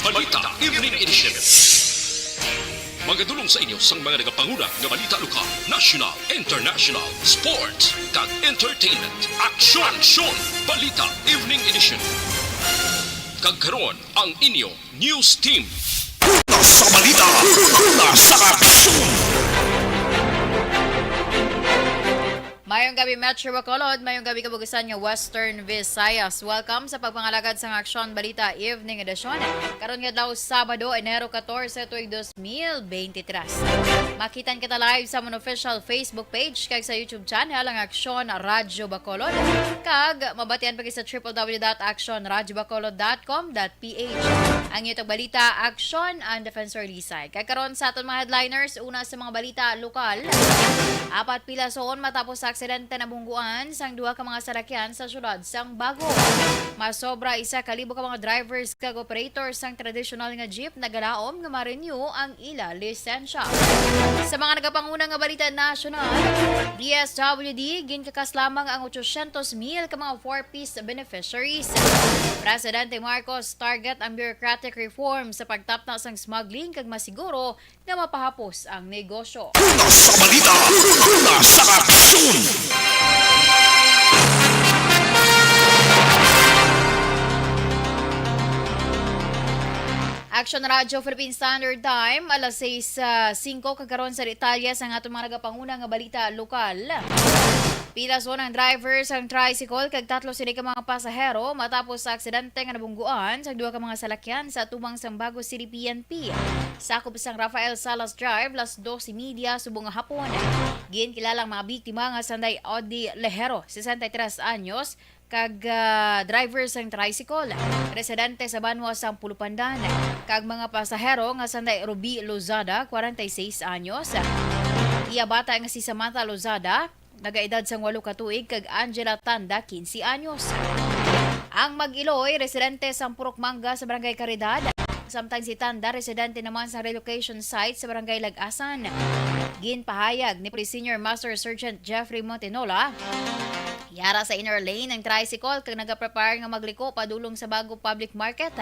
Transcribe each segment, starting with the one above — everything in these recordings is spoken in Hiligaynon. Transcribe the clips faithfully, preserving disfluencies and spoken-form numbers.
Balita Evening Edition. Magadulong sa inyo sang mga nagapanguna nga balita lokal, national, international, sports, kag entertainment. Aksyon! Aksyon! Balita Evening Edition. Kag karon, ang inyo news team. Una sa balita, una sa aksyon. Mayong gabi, Metro Bacolod. Mayong gabi, kabugasan nga Western Visayas. Welcome sa pagpangalagad sang Aksyon Balita Evening Edition. Karon nga adlaw, Sabado, Enero catorce, tuig dos mil veintitrés. Makitan kita live sa amon official Facebook page kag sa YouTube channel, ang Aksyon Radyo Bacolod. Kag mabatian pa kita sa triple W dot action radyo bacolod dot com dot P H. Ang inyo tagbalita, Aksyon, ang Defensor Lisay. Kag karon sa aton mga headliners, una sa mga balita lokal. Apat pilason matapos sa aksidente nabungguan sang duha ka mga salakyan sa siyudad sang Bago. Masobra isa ka libo ka mga drivers kag operators sang tradisyonal nga jeep nagalaom nga ma-renew ang ila lisensya. Sa mga nagapanguna nga balita nasyonal, D S W D, ginkakas lamang ang otsosyentos mil ka mga four Ps beneficiaries. Presidente Marcos, target ang bureaucratic reform sa pagtapna sang smuggling kag masiguro nga mapahapos ang negosyo. Una sa balita, una sa aksyon. Action Radio Philippine Standard Time, alas sais, ah, singko, kag karon sa detalye sang aton mga nagapanguna nga balita lokal. Pilason ang driver sang tricycle kag tatlo sini ka mga pasahero matapos sa aksidente nga nabungguan sa duha ka mga salakyan sa atubang sang Bago City P N P. Sakop sang Rafael Salas Drive, las dos y media subong nga hapon. Ginkilala ang mga biktima nga sanday Audie Lejero, sesenta y tres anyos, kag, ah, driver sang tricycle, residente sa banwa sang Pulupandan, kag mga pasahero nga sanday Ruby Lozada, kwarenta y seis anyos, iya bata nga si Samantha Lozada, nagaedad sang walo ka tuig, kag Angela Tanda, quince anyos. Ang mag-iloy, residente sang Purok Mangga sa Barangay Caridad, samtang si Tanda, residente naman sa relocation site sa Barangay Lag-asan. Ginpahayag ni Police Senior Master Sergeant Jeffrey Montenola, yara sa inner lane ang tricycle kag nagaprepare nga magliko padulong sa Bago Public Market.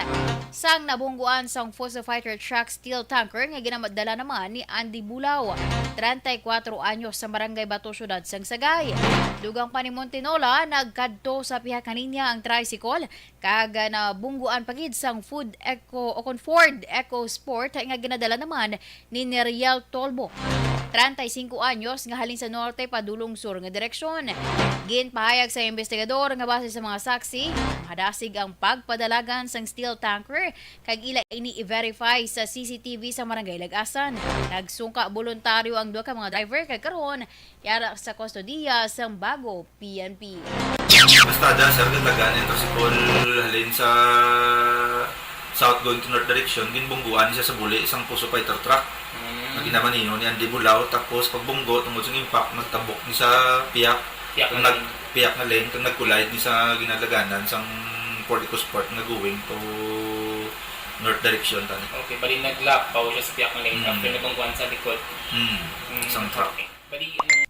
Sang nabungguan sang Fuso Fighter Truck steel tanker nga ginadala naman ni Andy Bulaw, treinta y cuatro anyos, sa Barangay Bato, Siyudad sang Sagay. Dugang pa ni Montenola, nagkadto sa pihak kaniya ang tricycle kag, ah, nabungguan pa gid sang Food Eco o kon Ford Eco Sport nga ginadala naman ni Neriel Tolbo, treinta y cinco anyos, nga halin sa norte padulong sur nga direksyon. Ginpahayag sa investigador nga base sa mga saksi, mahadasig ang pagpadalagan sang steel tanker kag ila ini i-verify sa C C T V sa Barangay Lag-asan. Nagsungka boluntaryo ang duha ka mga driver kag karon yara sa kustodiya sang Bago P N P. Basta dyan, sir, gatagan yung tricycle halin sa south going to north direction, ginbungguan siya sa buli sang Fuso Fighter Truck. Mm. Nga ginamaniho ni Andy Bulaw, tapos pagbunggo, tungod sa impact, nagtabok ni sa piyak, Piyak nga nag-, lane. Piyak nga lane, kag nag-collide ni sa ginadaganan sang Ford EcoSport nga going to north direction, tani. Okay, bali nag-lap pa siya sa piyak nga lane Mm. after nabungguan sa likod. Mm. Mm, Sang truck. Okay. Bali, anong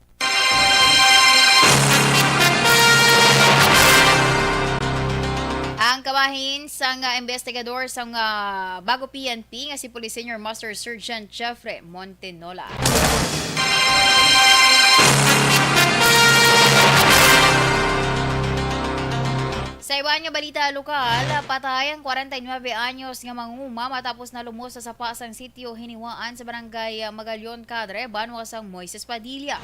Ang kabahin sang, ah, investigador sang, ah, Bago P N P nga si Police Senior Master Sergeant Jeffrey Montenola. Sa iban nga balita lokal, patay ang kwarenta y nuebe anyos nga manguma matapos nalumos sa sapa sang sitio Hiniwaan sa barangay, ah, Magallon Cadre, banwa sang Moises Padilla.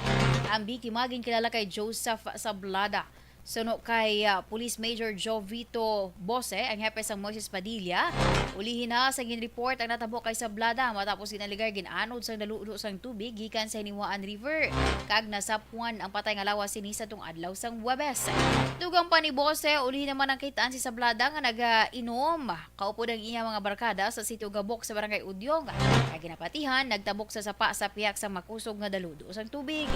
Ang biktima ginkilala kay Joseph Sablada. Suno kay, ah, Police Major Jovito Bose, ang hepe sang Moises Padilla, ulihi na sa ginreport ang natabo kay Sablada matapos ginaligay gin-anod sang daludo sang tubig gikan sa Hiniwaan River, kag nasapwan ang patay nga lawas sini sa tung adlaw sang Huwebes. Dugang pa ni Bose, ulihi naman ang kitaan si Sablada nga nagainom kaupod ang iya mga barkada sa sitio Gabok sa Barangay Udyong. Kag ginapatihan, nagtabok sa sapa sa pihak sa makusog nga daludo sang tubig.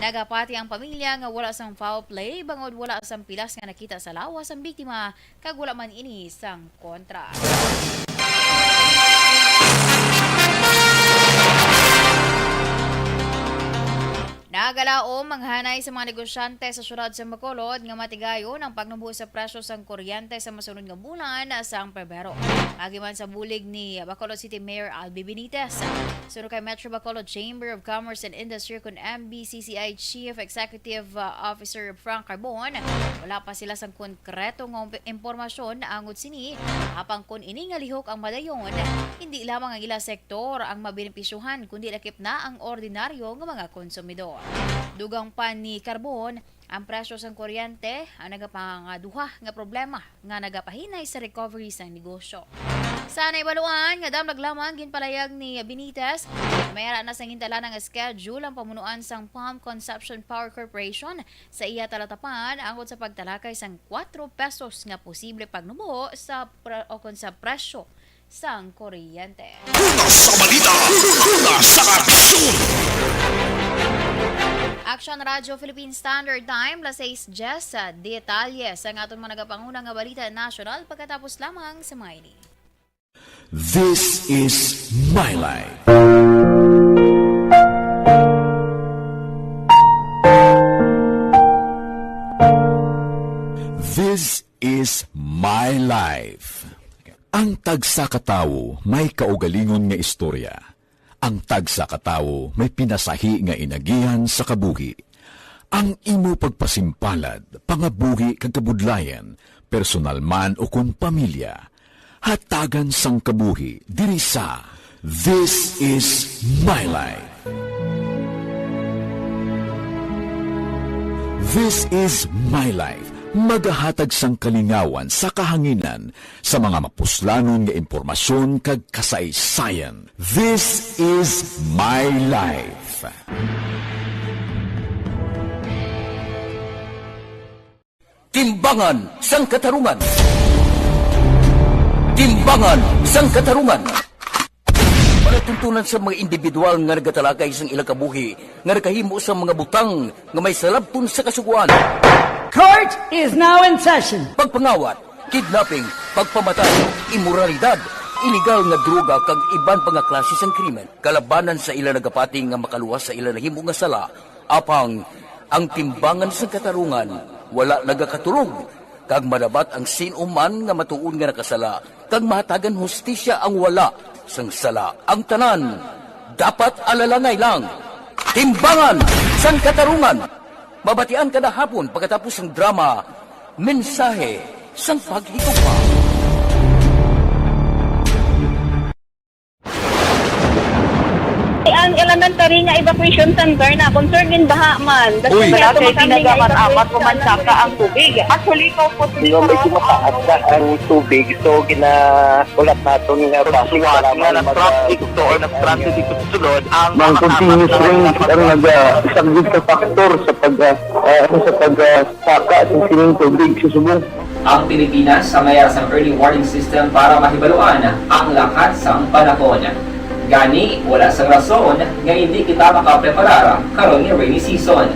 Nagapati ang pamilya nga wala sang foul play bangod wala sang pilas nga nakita sa lawas ang biktima, kag wala man ini sang kontra. Nagalaom ang hanay sa mga negosyante sa siyudad sa Bacolod nga matigayon ang pagnubo sa presyo sang kuryente sa masunod nga bulan sang Pebrero. Agi man sa bulig ni Bacolod City Mayor Albi Benitez. Suno kay Metro Bacolod Chamber of Commerce and Industry kun M B C C I Chief Executive, uh, Officer Frank Carbon, wala pa sila sang konkreto nga impormasyon angot sini, apang kun ini nga lihok ang madayon, hindi lamang ang ila sektor ang mabenepisyuhan, kundi lakip na ang ordinaryo nga mga konsumidor. Dugang pa ni Carbon, ang presyo sang kuryente ang nagapangaduha nga problema nga nagapahinay sa recovery sang negosyo. Sa naibaluan nga damlag lamang, ginpalayag ni Benitez, may ara na sang gintalanang schedule ang pamunuan sang Palm Concepcion Power Corporation sa iya talatapan angot sa pagtalakay sang kwatro pesos nga posible pagnubo sa pre-, o kon sa presyo sang kuryente. Una sa balita, una sa aksyon. Action Radio Philippine Standard Time, las sais diyes, sa detalye sa aton mga nagapanguna nga balita nasyonal pagkatapos lamang sa mga ini. This is My Life. This is My Life. Ang tagsa ka tawo may kaugalingon nga istorya. Ang tagsa ka tawo may pinasahi nga inagihan sa kabuhi. Ang imo pagpasimpalad, pangabuhi kag kabudlayan, personal man o kon pamilya, hatagan sang kabuhi diri sa This Is My Life. This Is My Life, magahatag sang kalingawan sa kahanginan sa mga mapuslanon nga impormasyon kag kasaysayan. This Is My Life. Timbangan sang Katarungan. Timbangan sang Katarungan. Palatuntunan sa mga individual nga nagatalakay sang ilang kabuhi nga nakahimo sa mga butang nga may salabton sa Kasugoan. Court is now in session. Pagpangawat, kidnapping, pagpamatay, imoralidad, iligal nga droga kag iban pa nga klase sang krimen kalabanan sa ila nagapati nga makaluwas sa ila nahimo nga sala, apang ang timbangan sang katarungan wala nagakatulog, kag madabat ang sin-o man nga matuod nga nakasala, kag mahatagan hustisya ang wala sang sala. Ang tanan dapat alalangay lang. Timbangan sang Katarungan. Mabatian kada hapon pagkatapos sang drama, Mensahe sang Paghigugma. Ang elementary nga evacuation center na concern gin baha man. Uy. Dati nga tumaas ang evacuation center. Apat o man saka ang tubig. Actually, ikaw po, Di ba, medyo mataas na ang tubig, so ginaulat naton nga base Suwat sa nga lamang nag-traffic to or nag-transit dito sa sulod ang Mang mga continuous tapat na rain ang nag-, ah, isa gid ka factor sa pag, ah, ah, sa pag, ah, saka sa sining tubig sa subong. Ang Pilipinas sa mayara sang early warning system para mahibaluan ang lakat sang panahon. Gani, wala sang rason nga hindi kita makapreparar karon nga rainy season.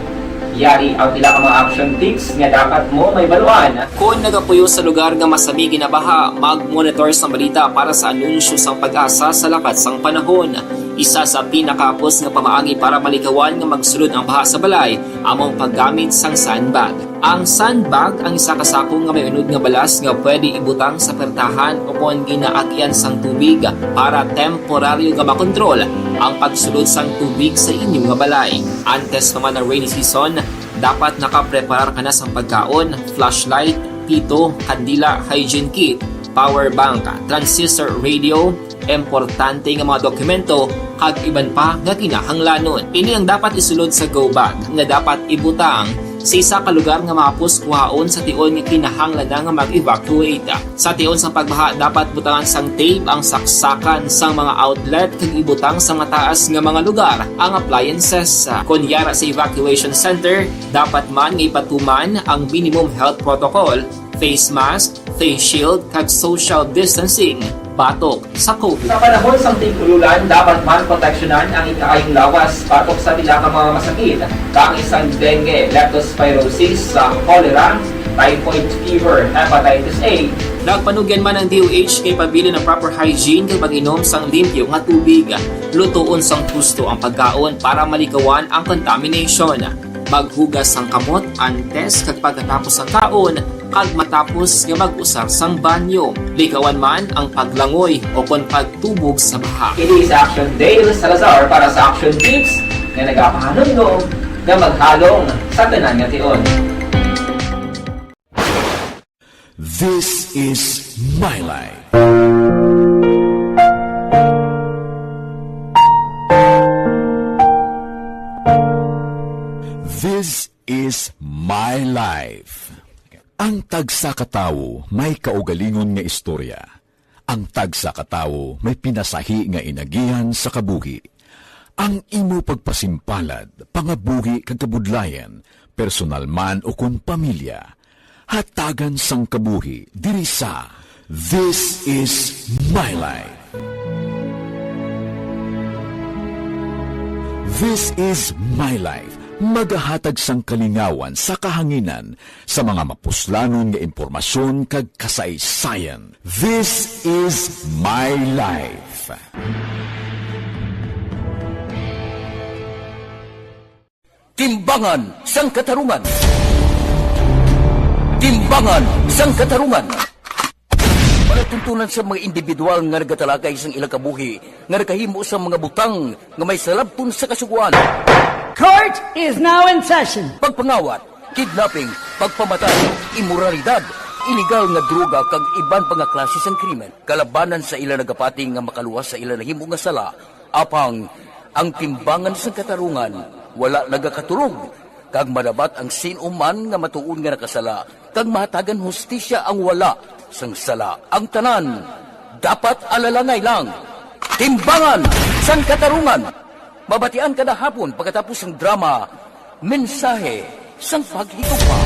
Yari ang pila ka mga action tips nga dapat mo mahibaluan. Kon nagapuyo sa lugar nga masami ginabaha, mag-monitor sang balita para sa anunsyo sang PAGASA sa lakat sang panahon. Isa sa pinakahapos nga pamaagi para malikawan nga magsulod ang baha sa balay amo ang paggamit sang sandbag. Ang sandbag ang isa ka sako nga may unod nga balas nga pwede ibutang sa pertahan ukon ginaagian sang tubig para temporaryo nga makontrol ang pagsulod sang tubig sa inyo nga balay. Antes pa man ang rainy season, dapat nakapreparar ka na sang pagkaon, flashlight, pito, kandila, hygiene kit, power bank, transistor radio, importante nga mga dokumento, kag iban pa nga kinahanglanon. Ini ang dapat isulod sa go bag nga dapat ibutang sa isa ka lugar nga mahapos kuhaon sa tion nga kinahanglan na nga mag-evacuate. Sa tion sang pagbaha, dapat butangan sang tape ang saksakan sang mga outlet kag ibutang sa mataas nga mga lugar ang appliances. Kon yara sa evacuation center, dapat man nga ipatuman ang minimum health protocol, face mask, face shield, kag social distancing batok sa COVID. Sa panahon sang tig-ululan, dapat man proteksyonan ang ikaayong lawas batok sa pila ka mga masakit, kaangay sang dengue, leptospirosis, sa cholera, typhoid fever, hepatitis A. Nagpanugyan man ang D O H kay pabilin ang proper hygiene kag pag-inom sang limpyo nga tubig. Lutoon sang husto ang pagkaon para malikawan ang contamination. Maghugas sang kamot antes kag pagkatapos sang kaon, kag matapos nga mag-usar sang banyo. Likawan man ang paglangoy o kon pagtubog sa baha. Ini sa Action Dale Salazar para sa Action Tips nga nagapahanumdom nga maghalong sa tanan nga tion. This is my life. This is my life. Ang tagsa ka tawo may kaugalingon nga istorya. Ang tagsa ka tawo may pinasahi nga inagihan sa kabuhi. Ang imo pagpasimpalad, pangabuhi kag kabudlayan, personal man o kon pamilya, hatagan sang kabuhi diri sa This Is My Life. This Is My Life, magahatag sang kalingawan sa kahanginan sa mga mapuslanon nga impormasyon kag kasaysayan. This Is My Life. Timbangan sang Katarungan. Timbangan sang Katarungan. Palatuntunan sa mga individual nga nagatalakay sang ilang kabuhi nga nakahimo sa mga butang nga may salabton sa kasugoan. Court is now in session. Pagpangawat, kidnapping, pagpamatay, imoralidad, iligal nga droga kag iban pa nga klase sang krimen kalabanan sa ila nagapati nga makaluwas sa ila nahimo nga sala. Apang ang timbangan sang katarungan wala nagakatulog, kag madabat ang sin-o man nga matuod nga nakasala, kag mahatagan hustisya ang wala sang sala. Ang tanan dapat alalangay lang. Timbangan sang Katarungan. Mabatian kada hapon pagkatapos sang drama, Mensahe sang Paghigugma.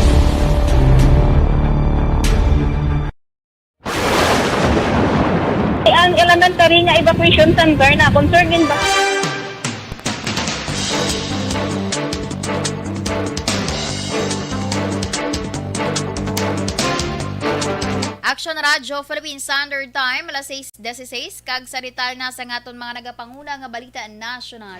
Ang elementary nga evacuation center na concerned in ba? Action Radio Philippine Standard Time, alas sais disiseis, kag sa detalye na sang aton mga nagapanguna nga balita nasyonal.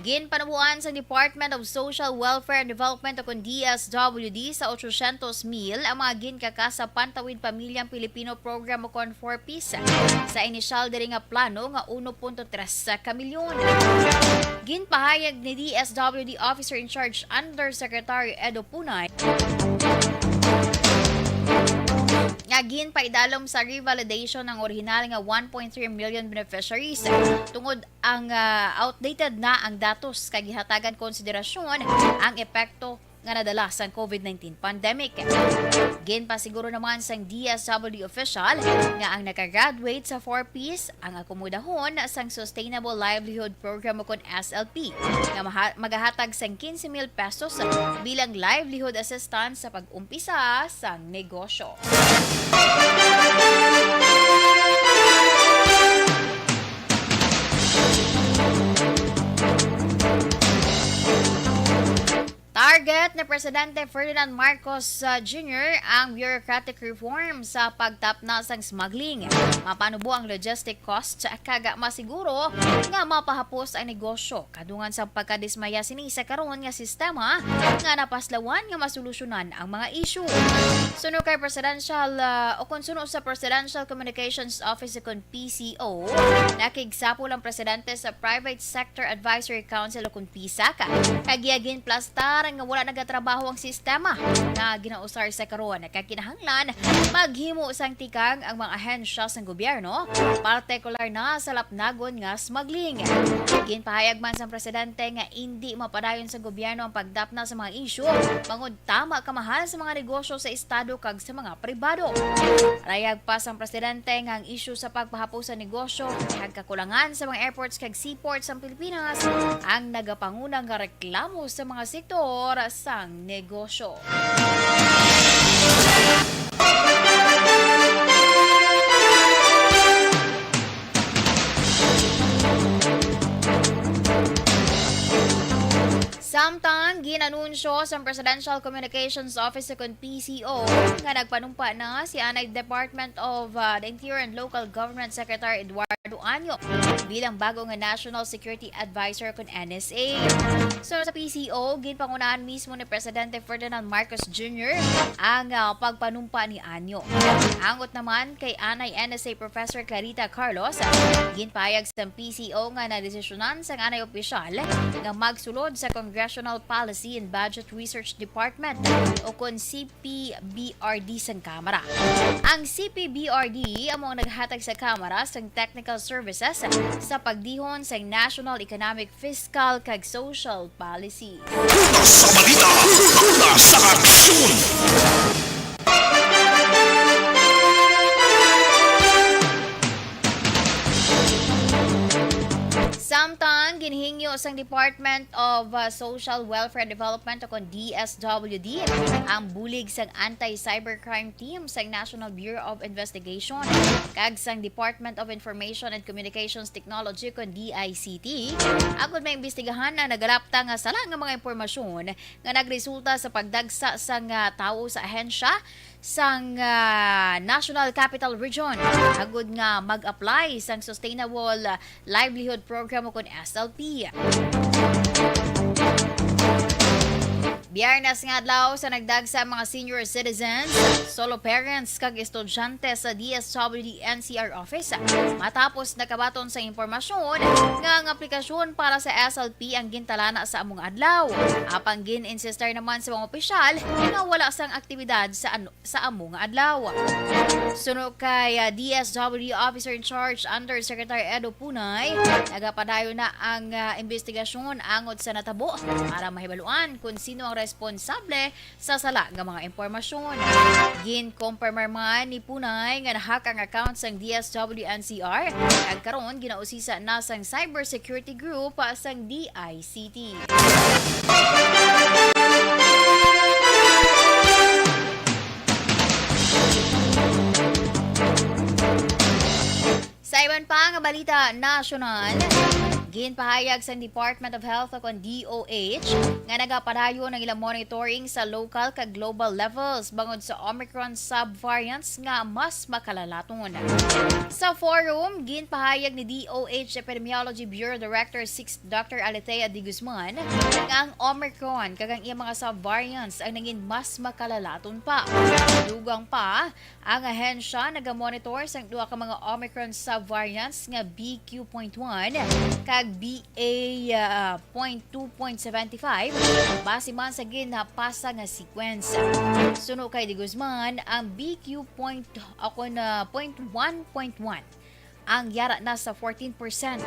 Ginpanuboan sa Department of Social Welfare and Development o kon D S W D sa otsosyentos mil ang mga ginkakasa pantawid pamilyang Pilipino program o kon four Ps. Sa inisyal diri nga plano nga uno punto tres ka milyon. Ginpahayag ni D S W D Officer in Charge Undersecretary Edo Punay nga ginpaidalom sa revalidation ang orihinal nga one point three million beneficiaries tungod ang, ah, outdated na ang datos kag gihatagan konsiderasyon ang epekto nga nadala sang COVID nineteen pandemic. Ginpasiguro naman sang D S W D official nga ang nakagraduate sa four Ps ang akomodahon sang Sustainable Livelihood Program o kon S L P nga maha-, magahatag sang quince mil pesos bilang livelihood assistance sa pag-umpisa sang negosyo. Target ni Presidente Ferdinand Marcos, uh, Junior ang bureaucratic reform sa pagtapna sang smuggling. Mapanubo ang logistic cost kag masiguro nga mapahapos ang negosyo kadungan sa pagkadismaya sini sa karon nga sistema nga napaslawan nga masolusyonan ang mga issue. Suno kay Presidential, uh, o kon suno sa Presidential Communications Office o kon P C O, nakigsapol ang presidente sa Private Sector Advisory Council o kon PSAC, kag iya ginplastar nga wala nagatrabaho ang sistema nga ginausar sa karon, kag kinahanglan maghimo sang tikang ang mga ahensya sang gobyerno, partikular na sa lapnagon nga smuggling. Ginpahayag man sang presidente nga indi mapadayon sa gobyerno ang pagdapna sa mga isyu bangod tama kamahal sa mga negosyo sa estado kag sa mga pribado. Rayag pa sang presidente nga ang isyu sa pagpahapos sa negosyo kag kakulangan sa mga airports kag seaports sa Pilipinas ang nagapanguna nga reklamo sa mga sektor sang negosyo. Samtang gin- Anunsyo sang Presidential Communications Office o kon P C O nga nagpanumpa na si anay Department of, ah, the Interior and Local Government Secretary Eduardo Año bilang bago nga National Security Advisor o kon N S A. Sunod sa P C O, ginpangunahan mismo ni Presidente Ferdinand Marcos Junior ang, ah, pagpanumpa ni Año. Angot naman kay anay N S A Professor Clarita Carlos, ginpahayag sang P C O nga nadesisyonan sang anay opisyal nga magsulod sa Congressional Policy and Budget Research Department o kon C P B R D sang Kamara. Ang C P B R D amo ang naghatag sa Kamara sang technical services sa pagdihon sang national economic, fiscal, kag social policy. Una sa balita, una sa aksyon. Samtang ginhingyo sang Department of, uh, Social Welfare Development o kon D S W D ang bulig sang Anti-Cybercrime Team sang National Bureau of Investigation kag sang Department of Information and Communications Technology o kon D I C T, agud maimbestigahan ang nagalapta nga sala nga mga impormasyon nga nagresulta sa pagdagsa sang, ah, tawo sa ahensya sang, ah, National Capital Region agud nga mag-apply sang Sustainable Livelihood Program o kon S L P. Biyernes nga adlaw sa nagdagsa ang mga senior citizens, solo parents kag estudyante sa D S W D N C R office matapos nakabaton sa impormasyon nga ang aplikasyon para sa S L P ang gintalana sa among adlaw. Apang gin-insistar naman sa mga opisyal nga wala sang aktibidad sa ano, sa amo nga adlaw. Suno kay, ah, D S W D Officer in Charge Undersecretary Edo Punay, nagapadayon na ang, ah, imbestigasyon angot sa natabo para mahibaluan kung sino ang responsable sa sala nga mga impormasyon. Ginkumpirmar man ni Punay nga na-hack ang account sang D S W N C R, kag karon ginausisa na sang cybersecurity group sang D I C T. Sa iban pa nga balita nasyonal, ginpahayag sang Department of Health o kon D O H nga nagapadayon ang ilang monitoring sa local kag global levels bangod sa Omicron subvariants nga mas makalalaton. Sa forum, ginpahayag ni D O H Epidemiology Bureau Director six Doctor Aletea de Guzman nga ang Omicron kag ang iyang mga subvariants ang nangin mas makalalaton pa. Dugang pa, ang ahensya nagamonitor sang duha ka mga Omicron subvariants nga B Q point one kag B A, ah, point two point seven five, base man sa ginapasa nga sequence. Suno kay De Guzman, ang B Q point, ako na, point one point one ang yara na sa fourteen percent,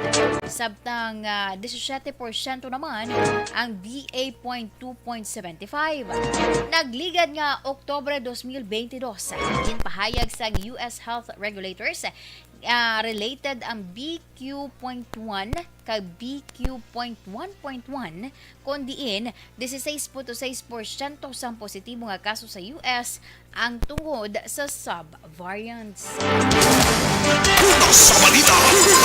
sabtang, ah, disisiete porsyento naman ang B A point two point seven five. Nagligad nga Oktubre dos mil bente dos, ginpahayag sang U S health regulators, ah, related ang B Q point one kag B Q point one point one, kon diin dieciséis punto seis porsyento sang positibo nga kaso sa U S ang tungod sa subvariants. Una sa balita,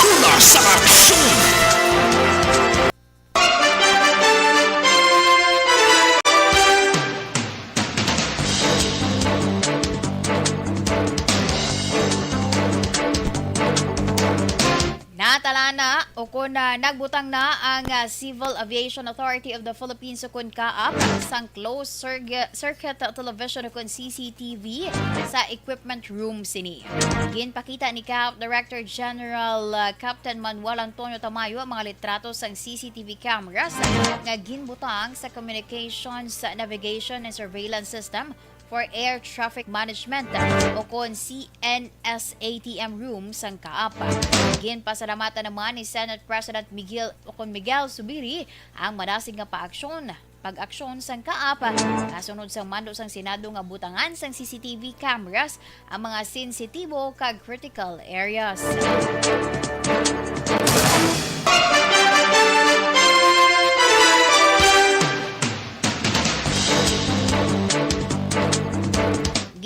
una sa aksyon. Natala na o kon, ah, nagbutang na ang, ah, Civil Aviation Authority of the Philippines o kon CAAP sang closed circuit, circuit television o kon C C T V sa equipment room sini. Ginpakita ni CAAP Director General, ah, Captain Manuel Antonio Tamayo ang mga litrato sang C C T V cameras nga ginbutang sa Communications, Navigation and Surveillance System for Air Traffic Management o kon C N S A T M room sang CAAP. Ginpasalamatan naman ni Senate President Miguel o kon Miguel Zubiri ang madasig nga paaksyon, pag-aksyon sang CAAP kasunod sang mando sang Senado nga butangan sang C C T V cameras ang mga sensitibo kag critical areas.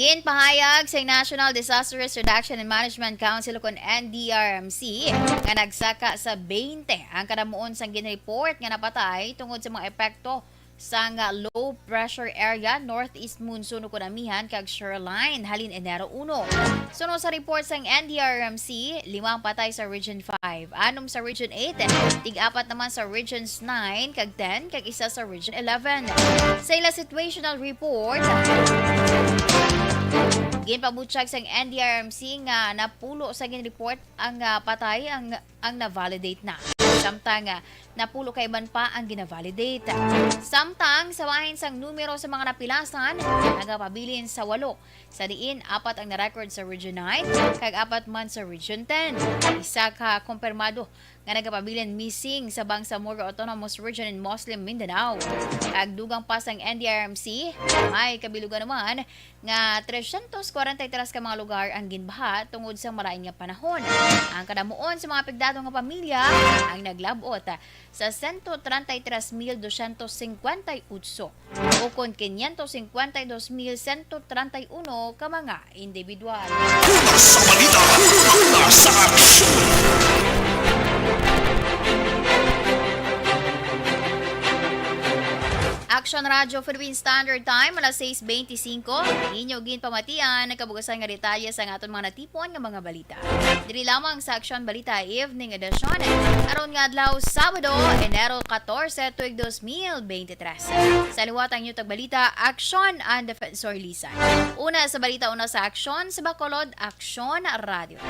Ginpahayag sa National Disaster Risk Reduction and Management Council, kon N D R M C, nga nagsaka sa twenty ang kadamuon sang ginreport nga napatay tungod sa mga epekto sang low pressure area, northeast monsoon ukon amihan kag shoreline halin Enero uno. Suno sa report sang N D R M C, lima ang patay sa Region five, anom sa Region eight, tig-apat naman sa Regions nine kag ten, kag isa sa Region eleven. Sa ila situational report, ginpabutyag sang N D R M C nga napulo sa ginreport ang, ah, patay ang, ang na-validate na. Samtang, ah, napulo ka iban pa ang gina-validate. Samtang sa bahin sang numero sa mga napilasan, nagapabilin sa walo, sa diin apat ang na-record sa Region nine, kag apat man sa Region ten. Isa ka kumpirmado nga nagapabilin missing sa Bangsamoro Autonomous Region in Muslim Mindanao. Kag dugang pa sang N D R M C, may kabilugan naman nga tresyentos kwarenta y tres ka mga lugar ang ginbaha tungod sa malain nga panahon. Ang kadamuon sa mga apektado nga pamilya ang naglab-ot sa sento treinta y tres mil doscientos cincuenta y ocho ukon quinientos cincuenta y dos mil sento treinta y uno ka mga individual. Una sa balita, una sa aksyon. Action Radio Philippine Standard Time, alas sais beintisinko. Inyo ginpamatian ang kabugasan nga detalye sa aton mga natipon nga mga balita. Diri lamang sa Action Balita Evening Edition, karon nga adlaw, Sabado, Enero katorse, tuig dos mil beintitrés. Sa liwat ang inyong tagbalita, Action and Defensor Lisan. Una sa balita, una sa aksyon, sa Bacolod, Action Radio.